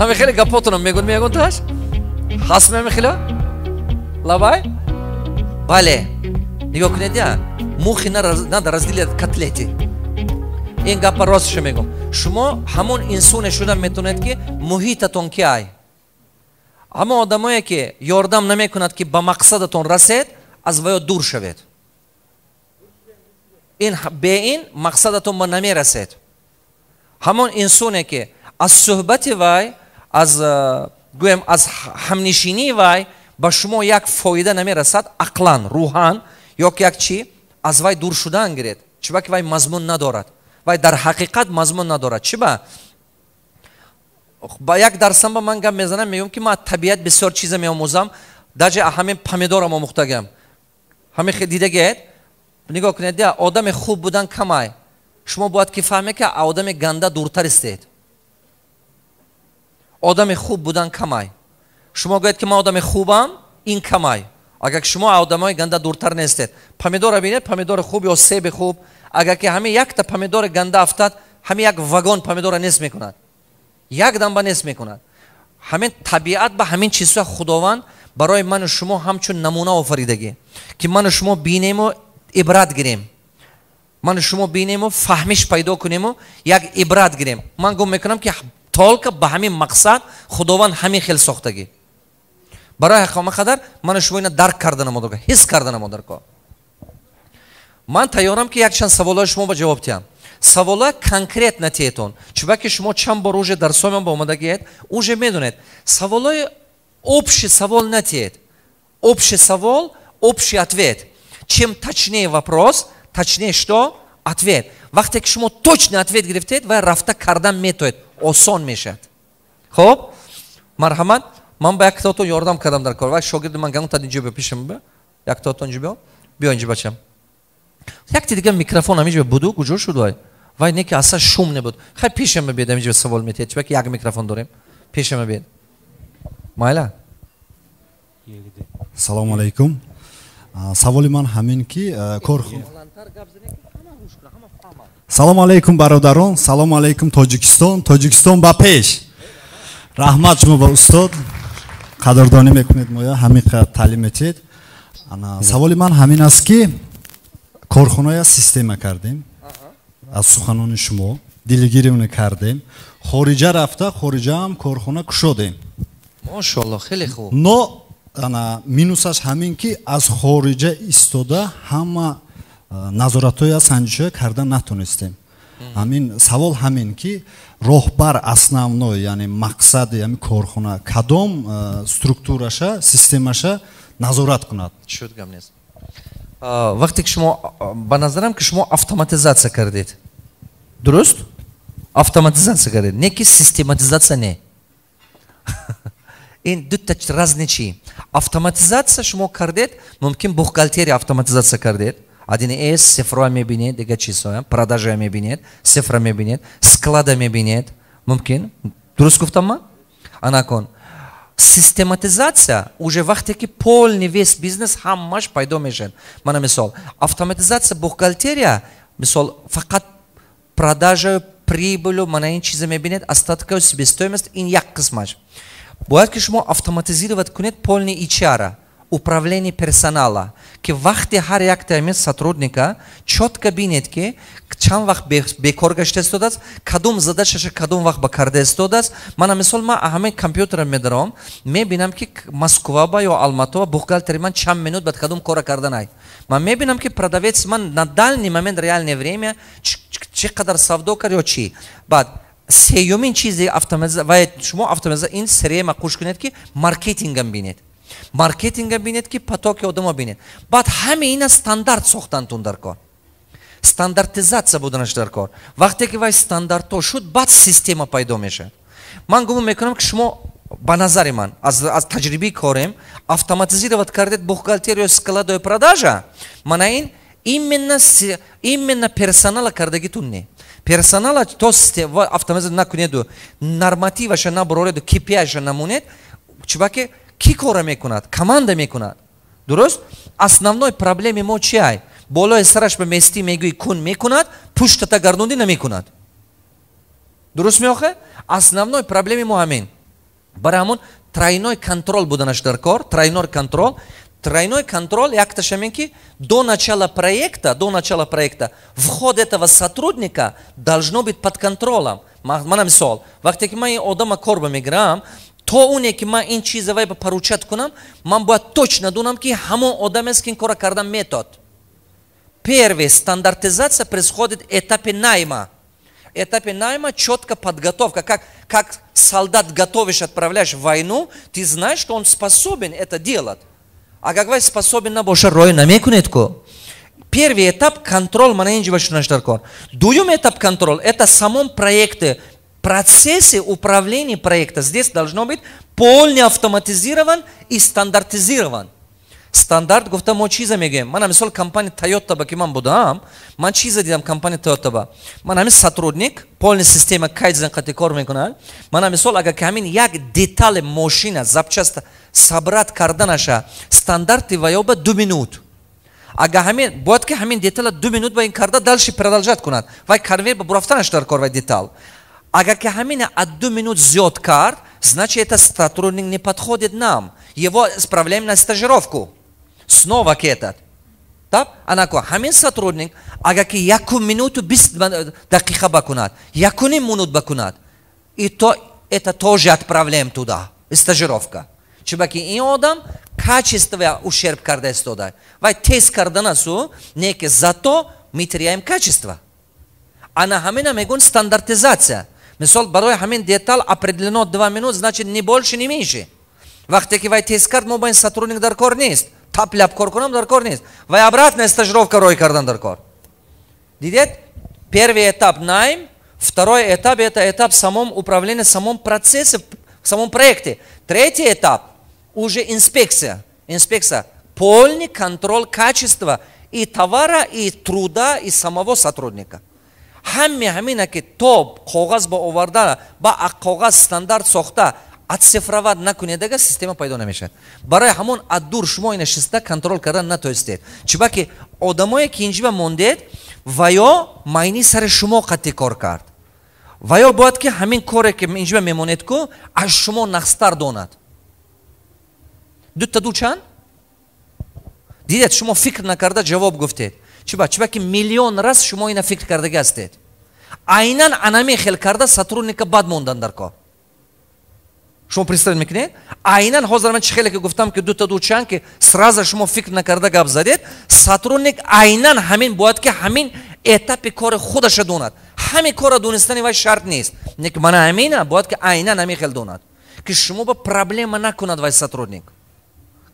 Ҳами хеле гапотонам мегӯд, мегӯнташ ҳаст, мемихела лабай. Бале, нигоҳ кунед, я мухи надо разделять котлеты. Ин гапа ростша мегӯм: шумо ҳамон инсоне шуда метавонед, ки муҳитатон ки ай. Ҳамон одамое, ки ёрдам намекунад, ки ба мақсадатон расед, аз ваё дур шавед. Ин бе ин мақсадатон ба намерасед. Ҳамон инсоне, ки аз суҳбати вай, аз гӯем, аз ҳамнишинии вай ба шумо як фоида намерасад, ақлан, рӯҳан ё ки як чӣ, аз вай дур шудан гиред. Чиба ки вай мазмун надорад, вай дар ҳақиқат мазмун надорад. Чиба ба як дарсам ба ман гап мезанам, мегӯям, ки ман табиат бисёр чиза меомӯзам, даже ҳамин помидорам омӯхтагам. Ҳамин дидагиед, нигоҳ кунед, одами хуб будан камай. Шумо бояд ки фаҳме, ки одами ганда дуртар истед. Одами хуб будан камай. Шумо гӯед, ки ман одами хубам, ин камай, агар ки шумо одамои ганда дуртар нестед. Помидора бинед, помидори хуб ё себи хуб, агар ки ҳамин якта помидори ганда афтад, ҳамин як вагон помидора нест мекунад, як дамба нест мекунад. Ҳамин табиат ба ҳамин чизҳо Худованд барои ману шумо ҳамчун намуна офаридагӣ, ки ману шумо бинему ибрат гирем, ману шумо бинему фаҳмиш пайдо кунему як ибрат гирем. Ман гум мекунам, ки только ба ҳамин мақсад Худованд ҳамин хел сохтагӣ. Барои ҳама қадар ману шумо ина дарк карда намодарко, ҳис карда намодарко. Ман тайёрам, ки якчанд саволҳои шумо ба ҷавоб диҳам. Саволҳои конкретно тиетон, чунки шумо чанд бор уже дарсои ба омадагиед, уже медонед. Саволҳои общий савол натиед. Общий савол, общий ответ. Чем точнее вопрос, точнее что? Ответ. Вақте ки шумо точный ответ гирифтед, вай рафта кардан метоед, осон мешавад. Хоб, марҳамат. Ман ба яктаотон ёрдам кардам дар кор. Вай шогирди ман ганта инҷо биё, пешам биё, яктаотон инҷо биё, биё инҷо, бачам. Якти дигар микрофон ҳаминҷо буду, куҷо шуд вай? Вай не, ки асла шум небуд. Хай, пешама биед, ҳаминҷо савол метиҳед, чунки як микрофон дорем. Пешама биед, майла. Салому алайкум. Саволи ман ҳамин ки кор. Салому алайкум, бародарон, салому алайкум, Тоҷикистон, Тоҷикистон ба пеш! Раҳмат шумо ба устод, қадрдонӣ мекунед моя, ҳамин қадр таълим метиҳед. Саволи ман ҳамин аст, ки корхоная система кардем, аз суханони шумо делегирование кардем, хориҷа рафта, хориҷаам корхона кушодем. Мошоалло, хеле хуб. Но ана минусаш ҳамин, ки аз хориҷа истода ҳама назоратҳоя, санҷишҳоя карда натонистем. Ҳамин савол ҳамин, ки роҳбар основной, яъне мақсади ҳамин корхона кадом структураша, системаша назорат кунад? Шуд, гап нест. Вақте ки шумо, ба назарам, ки шумо автоматизатсия кардед, дуруст автоматизатсия кардед, не ки систематизатсия не. Ин дута разные чи. Автоматизатсия шумо кардед, мумкин бухгалтерия автоматизатсия кардед, 1С цифроа мебинед, дигар чизҳоя, продажа мебинед, цифра мебинед, склада мебинед мумкин. Дуруст гуфтам ман? Анакон систематизатсия уже вақте ки полный весь бизнес ҳамаш пайдо мешавад. Мана мисол, автоматизатсия бухгалтерия, мисол, фақат продажаю, прибылю, мана ин чиза мебинед, остаткаю, себестоимость. Ин як қисмаш. Бояд ки шумо автоматизировать кунед полный HR, управление персонала, ки вақти ҳар якта ҳамин сотрудника чётко бинед, ки чанд вақт бекор гашта истодааст, кадом задачаша кадом вақт ба карда истодааст. Мана мисол, ман ҳамин компютерам медаром, мебинам, ки Москваба ё Алматоба бухгалтери ман чанд минут бад кадом кора карданай. Ман мебинам, ки продавец ман на данный момент, реальное время чӣ қадар савдо кард ё чӣ. Баъд сеюмин чизи вай шумо автоматиза ин CRM қуш кунед, ки маркетингам бинед, маркетинга бинед, ки потоки одамо бинед. Баъд ҳаме ина стандарт сохтантун дар кор, стандартизатсия буданаш дар кор. Вақте ки вай стандартҳо шуд, баъд система пайдо мешавад. Ман гумон мекунам, ки шумо, ба назари ман, аз таҷрибаи корем, автоматизировать кардед бухгалтерию, складою, продажа. Мана ин именно персонала кардагитун не. Персонала то автоматизировать накунеду, нормативаша набарореду, KPI-ша намонед. Чубаки ки кора мекунад? Команда мекунад, дуруст? Основной проблеми мо чи ай? Болои сараш ба местӣ мегӯӣ, кун, мекунад, пуштата гардонди, намекунад. Дуруст меохе? Основной проблеми мо ҳамин. Барои ҳамон тройной контроль буданаш дар кор. Тройной контроль, тройной контроль. Якташ ҳамин, ки до начала проекта вход этого сотрудника должно быть под контролем. Мана мисол, вақте ки ман ин одама кор ба мегирам, то оне ки ман ин чиза вай ба поручать кунам, ман бояд точно дунам, ки ҳамон одамест, ки ин кора кардан метод. Первый, стандартизация происходит этапе найма. Этапе найма четко подготовка. Как солдат готовишь, отправляешь в войну, ты знаешь, что он способен это делать. А как вай способен набоша, рой намекунед ку. Первый этап контроль мана инҷи башунаш дар кор. Дуюм этап контроль – это самом проекте, процессе управления проекта. Здесь должно быть полный автоматизирован и стандартизирован. Стандарт гуфта мо чиза мегӯем? Мана мисол, компания Тойота ба ки ман будам, ман чиза дидам. Компания Тойота ба ман ҳамин сотрудник полный система кайдзен қати кор мекунад. Мана мисол, агар ки ҳамин як детали мошина, запчасть собрать карданаша, стандарти ваёба 2 минут. Агар ҳамин бояд ки ҳамин детала 2 минут ба ин карда, дальше продолжать кунад, вай конвейер ба бурафтанаш дар кор. Вай детал агар ки ҳамин аз 2 минут зиёд кард, значит, это сотрудник не подходит нам, его отправляем на стажировку снова к этот. Так? Анако, ҳамин сотрудник, агар ки 1 минуту 20 дақиқа бакунад, 1,5 минут бакунад, и то это тоже отправляем туда, стажировка. Чунки ин одам качество ущерб карда истода. Вай тез карданасу, не ки зато мы теряем качество. Ана ҳамина мегӯн стандартизация. Мисол, барои ҳамин детал определено 2 минут, значит, ни больше, ни меньше. Вақте ки вай тез кард, мо ба ин сотрудник дар кор нест. Тап-ляп кор кунам дар кор нест. Вай обратная стажировка рой кардан дар кор. Дидед? Первый этап найм, второй этап это этап самом управления, самом процессе, в самом проекте. Третий этап уже инспекция. Инспекция. Полный контроль качества и товара, и труда, и самого сотрудника. Ҳаме ҳамина ки то коғаз ба оварда, ба коғаз стандарт сохта, оцифровать накунедага, система пайдо намешавад. Барои ҳамон аз дур шумо ина шиста контроль кардан натоистед, чунки одамое ки инҷиба мондед, ва ё майни сари шумо қатъи кор кард, ва ё бояд ки ҳамин коре ки инҷиба мемонед ку, аз шумо нақстар донад. Дута ду чанд? Дидед, шумо фикр накарда ҷавоб гуфтед. Чиба? Чиба ки миллион раз шумо ина фикр кардаги ҳастед. Айнан анаме хел карда сотрудника бад мондан дар кор. Шумо представить мекунед, айнан ҳозир ман чӣ хеле ки гуфтам, ки дута ду чанд, ки сразу шумо фикр накарда гап задед, сотрудник айнан ҳамин бояд ки ҳамин этапи кори худаша донад. Ҳамин корро донистани вай шарт нест, не ки мана ҳамина бояд ки айнан ҳамин хел донад, ки шумо ба проблема накунад вай сотрудник.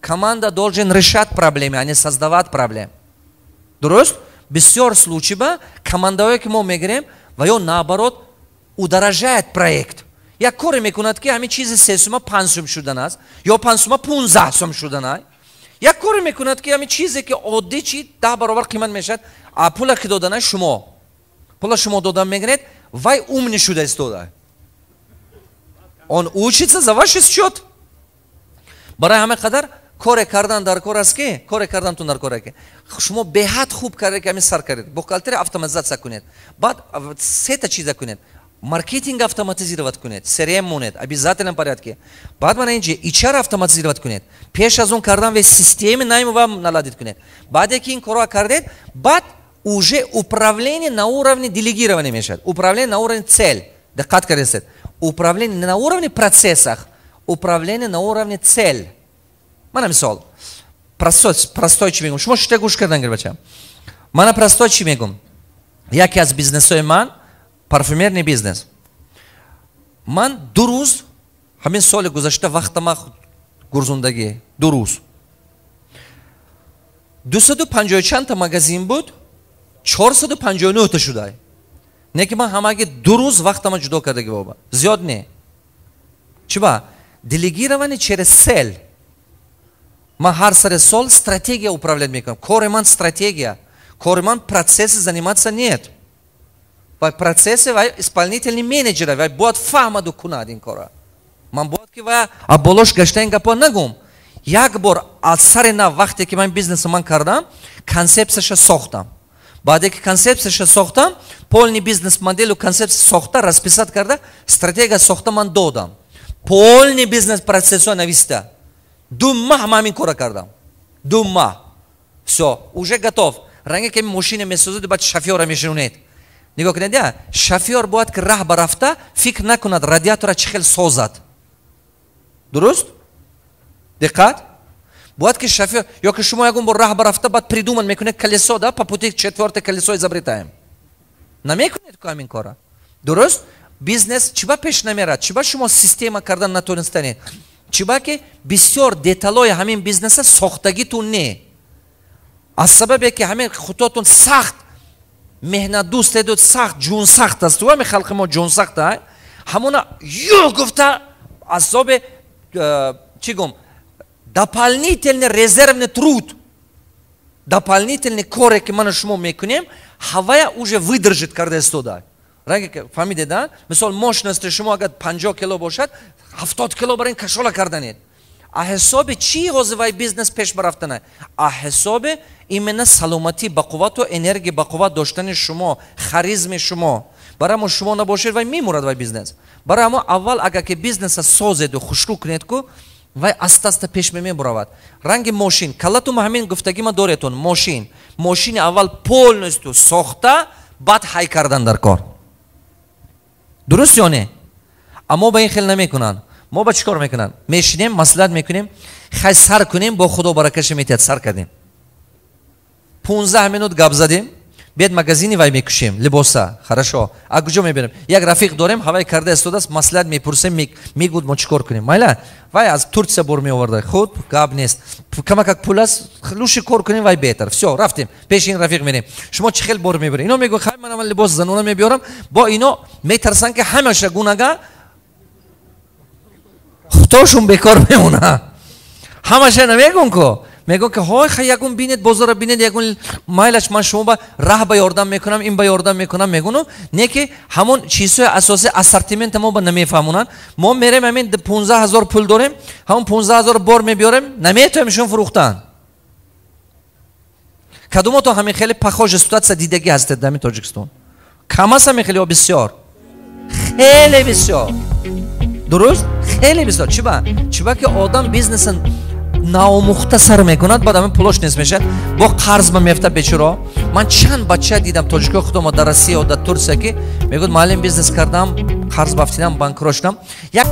Команда должен решать проблемы, а не создавать проблем. Дуруст? Бисёр случай ба командаое ки мо мегирем, ва ё наоборот удорожает проект. Як коре мекунад, ки ҳамин чизи 3 сума 5 сум шудан аст ё 5 сума 15 сум шудан. Як коре мекунад, ки ҳамин чизе ки оддӣ чи 10 баробар қимат мешавад. А пула ки додана, шумо пула шумо додан мегиред, вай умный шуда истода, он учится за ваш счет. Барои ҳама қадар коре кардан дар кор аст, ки коре кардантун дар кор, ки шумо беҳад хуб карде, ки ҳамин сар кардед. Бухгалтерия автоматизация кунед, баъд сета чиза кунед: маркетинг автоматизировать кунед, CRM монед обязательном порядке, баъд мана инҷи HR автоматизировать кунед, пеш аз он кардан ве системи найма вам наладить кунед. Баъде ки ин корро кардед, баъд уже управление на уровне делегирования мешавад, управление на уровне цель. Диққат кардед: управление на уровне процессах, управление на уровне цель. Мана мисол, простой, простой чӣ мегум, шумо шута гӯш кардан гир, бача. Мана простой чӣ мегум: яке аз бизнесҳои ман парфюмерный бизнес. Ман 2 рӯз ҳамин соли гузашта вақтама гурзундагӣ, 2 рӯз 250 чандта магазин буд, 459-та шудай. Не ки ман ҳамаги 2 рӯз вақтама ҷудо кардагӣ боба, зиёд не. Чиба? Делегирование через цель. Ман ҳар сари сол стратегия управлять мекунам. Кори ман стратегия, кори ман процессы заниматься нет. Вай процессы, вай исполнительный менеджер, вай бояд фаҳмаду кунад ин кора. Ман бояд ки вай аболош гашта ин гапо нагум. Як бор аз сари нав, вақте ки ман бизнеса ман кардам, концепсияша сохтам. Баъде ки концепсияша сохтам, полный бизнес моделу концепсия сохта, расписать карда, стратегия сохта, ман додам. Полный бизнес процессо нависта. 2 маҳ ман ҳамин кора кардам. 2 маҳ. Все, уже готов. Ранге ки мошина месозад, баъд шофёра мешинонед. Нигоҳ кунед, я шофёр бояд ки раҳ ба рафта фикр накунад, радиатора чӣ хел созад. Дуруст? Диққат, бояд ки шофёр ё ки шумо ягон бор раҳ ба рафта, баъд придуман мекунед колесо, да, по пути четвёртое колесо изобретаем. Намекунед ку ҳамин кора. Дуруст? Бизнес чиба пеш намерад? Чиба шумо система кардан натонистанед? Чиба ки бисёр деталои ҳамин бизнеса сохтагитун не. Аз сабабе ки ҳамин худотон сахт меҳнатдӯстеду сахт ҷунсахт аст, ҳами халқи мо ҷунсахт, ҳамона ё гуфта асобе чӣ гум, дополнительный резервный труд, дополнительный коре ки ману шумо мекунем, ҳавая уже выдержит карда истода. Фаҳмиде, да? Мисол, мощности шумо агар 50 кило бошад, 70 кило бар ин кашола карданед. А ҳисоби чӣ ҳозир вай бизнес пеш барафтана? А ҳисоби именно саломатӣ бақуввату энергия бақувват доштани шумо, харизми шумо. Барои ҳамо шумо набошед, вай мемурад вай бизнес. Барои ҳамо аввал агар ки бизнеса созеду хушрӯ кунед ку, вай аста аста пеш мебуравад. Ранги мошин калатум ҳамин гуфтагима доретон. Мошин, мошини аввал полностью сохта, баъд ҳай кардан дар кор. Дуруст ё не? Аммо ба ин хел намекунанд. Мо ба чӣ кор мекунанд? Мешинем, маслиҳат мекунем, хай, сар кунем, бо Худо баракаша метиҳад. Сар кардем, 15 минут гап задем, бед магазини вай мекушем либоса. Хорошо, а куҷо мебарем? Як рафиқ дорем, ҳавай карда истодааст, маслиҳат мепурсем, мегӯд мо чӣ кор кунем. Майла, вай аз Турсия бор меоварда, худ гап нест, камакак пул аст, лучше кор кунем, вай беҳтар. Все, рафтем, пеши ин рафиқ мерем. Шумо чӣ хел бор мебарем? Ино мегӯ: хай, ман аввал либоси занона мебиёрам. Бо ино метарсанд, ки ҳамаша гунага худошун бекор мемона. Ҳамаша намегӯн ку, мегӯн ки ҳой, хай, ягон бинед, бозора бинед, ягон майлаш, ман шумо ба раҳ ба ёрдам мекунам, ин ба ёрдам мекунам, мегӯну не, ки ҳамон чизҳои асосӣ, ассортимента мо ба намефаҳмонанд. Мо мерем, ҳамин 15 000 пул дорем, ҳамон 15 000 бор мебиёрем, наметавонем шун фурӯхтан. Кадомото ҳамин хеле похожа ситуация дидагӣ ҳастед дар ҳамин Тоҷикистон? Кам аст ҳамин хеле ё бисёр? Хеле бисёр. Дуруст, хеле бисёр. Чиба? Чиба ки одам бизнеса наомӯхта сар мекунад, баъд ҳамин пулош нест мешавад, бо қарз ба меафта бечуро. Ман чанд бача дидам, тоҷикои худомо, дар Россия, дар Турсия, ки мегӯяд: «Муаллим, бизнес кардам, қарз бафтидам, банкрот шудам». Як